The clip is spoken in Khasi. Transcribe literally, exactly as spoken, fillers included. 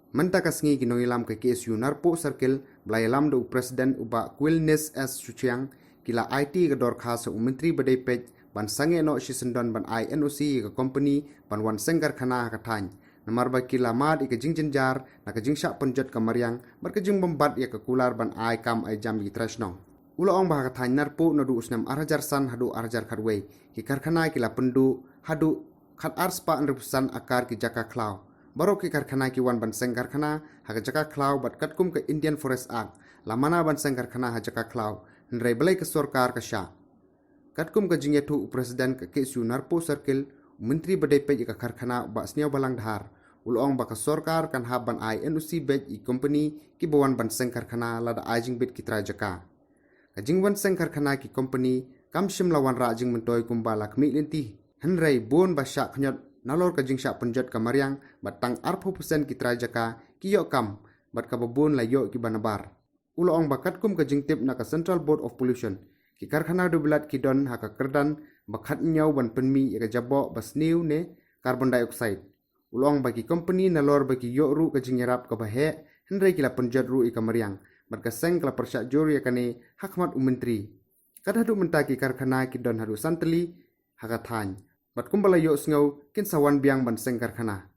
Mynta ka sngi ki nongïalam ka K S U Narpuh Circle, ba la ïalam da u President u Bah Quilnis S Suchiang, ki la aiti ka dorkhas ha u Myntri ba dei peit ban sangeh noh shisyndon ban ai N O C ïa ka company ban wan seng karkhana ha ka thaiñ, namar ba ki la mad ïa ka jingjynjar na ka jingshah pynjot ka mariang bad ka jingbymbat ïa ka kular ban ai kam ai jam ïa ki trai shnong. U la ong ba ha ka thaiñ Narpuh naduh u snem ar hajar san haduh ar hajar khatwei, ki karkhana ki la pynduh haduh khat ar spah hynriewphew san akar ki jaka khlaw. Baroh ki karkhana ki wan ban seng karkhana ha ka jaka khlaw bad katkum ka Indian Forest Act, la mana ban seng karkhana ha jaka khlaw, hynrei balei ka sorkar ka shah. Katkum ka jingïathuh u President ka K S U Narpuh Circle, u Myntri ba dei peit ïa ka karkhana u Bah Sniawbhalang Dhar, u la ong ba ka sorkar kan hap ban ai N O C beit ïa ki company kiba wan ban seng karkhana lada ai jingbit ki trai jaka. Ka jingwan seng karkhana ki company kam shym la wanrah jingmyntoi kumba la khmih lynti. Hynrei bun ba shah khñiot nalor ka jingshah pynjot ka mariang, bad tang arphew percent ki trai jaka ki ïoh kam, bad kaba bun la ïoh kiba nabar. U la ong ba katkum ka jingtip na ka Central Board of Pollution, ki karkhana dewbilat ki don ha ka kyrdan ba khathynñiew ban pynmih ïa ka jaboh ba sniew ne carbon dioxide. U la ong ba ki company nalor ba ki ïoh ruh ka jingïarap kaba heh, hynrei ki la pynjot ruh ïa ka mariang, bad ka seng ka la pyrshah jur ïa kane ha khmat u Myntri. Kat haduh mynta ki karkhana ki don haduh san tylli ha ka thaiñ, bad kumba la ïohsngew kin sa wan biang ban seng karkhana.